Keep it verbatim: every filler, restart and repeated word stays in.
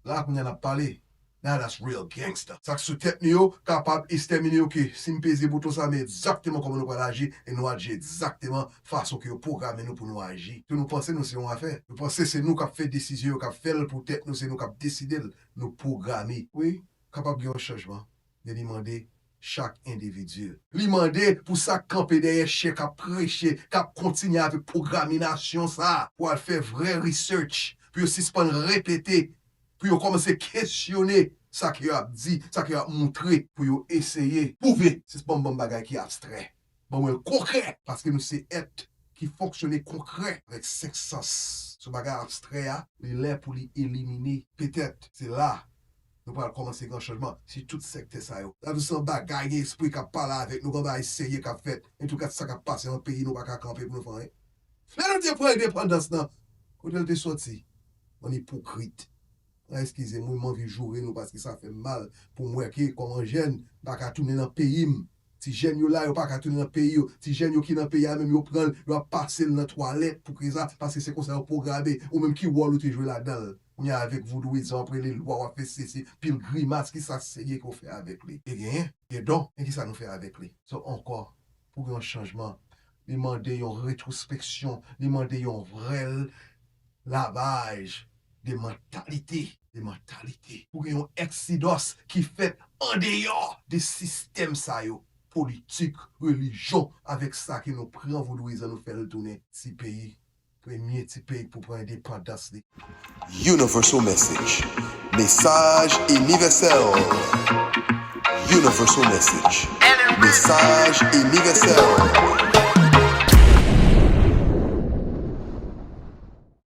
La kounye a n ap pale. Now that's real gangster. Sa k sou tèt nou yo kapab ekstèmine yo ke si n peze bouton sa, men egzakteman kòman nou pral aji e nou aji egzakteman fason ke yo pwograme nou pou nou aji. Ke nou panse nou se yon afè. Nou panse se nou k ap fè desizyon yo, k ap fè l pou tèt nou, se nou k ap deside l. Nou pwograme. Wi, kapab gen yon chanjman. Men li mande chak endividi. Li mande pou sa k kanpe dèyè chè k ap preche, k ap kontinye avèk pwograminasyon sa a, pou al fè vrè research, pou yo sispann repete, pou yo kòmanse kesyone sa ke yo ap di, sa ke yo ap moutre, pou yo eseye pwouve. Sispann ban m bagay ki abstrè. Ban mwen l konkrè, paske nou se èt ki fonksyone konkrè avèk senk sans. Se bagay abstrè a, li lè pou li elimine. Petèt, se la nou pral kòmanse gen chanjman si tout sektè sa yo. Sa vle di se yon bagay gen espri k ap pale avèk nou, gen bagay serye k ap fèt. Entouka, sa k ap pase nan peyi nou pa ka kanpe pou nou fè anyen. Lè nou te pran endepandans nan, kote l te soti? Yon ipokrit. Eskize m, wi, m anvi joure nou paske sa fè m mal pou m wè ke kòman jèn pa ka tounen nan peyi m. Ti jèn yo la, yo pa ka tounen nan peyi yo. Ti jèn yo ki nan peyi a menm, yo pran l, yo ap pase l nan twalèt pou ke sa, paske se konsa yo pwograme. Ou menm ki wòl ou te jwe ladan l? Kounye a avèk vodouyizan, w ap rele lwa, w ap fè sesi, pil grimas, ki sa serye ke w fè avèk li? E genyen, gen don, men ki sa nou fè avèk li? So, ankò, pou gen yon chanjman, li mande yon retwospeksyon, li mande yon vrè lavaj de mantalite, de mantalite. Pou gen yon eksidòs ki fèt andeyò de sistèm sa yo, politik, relijyon, avèk sa ke nou pran vodouyizan, nou fè l tounen ti peyi, premye ti peyi pou pran endepandans li. Universal Message. Mesaj inivèsèl. Universal Message. Mesaj inivèsèl.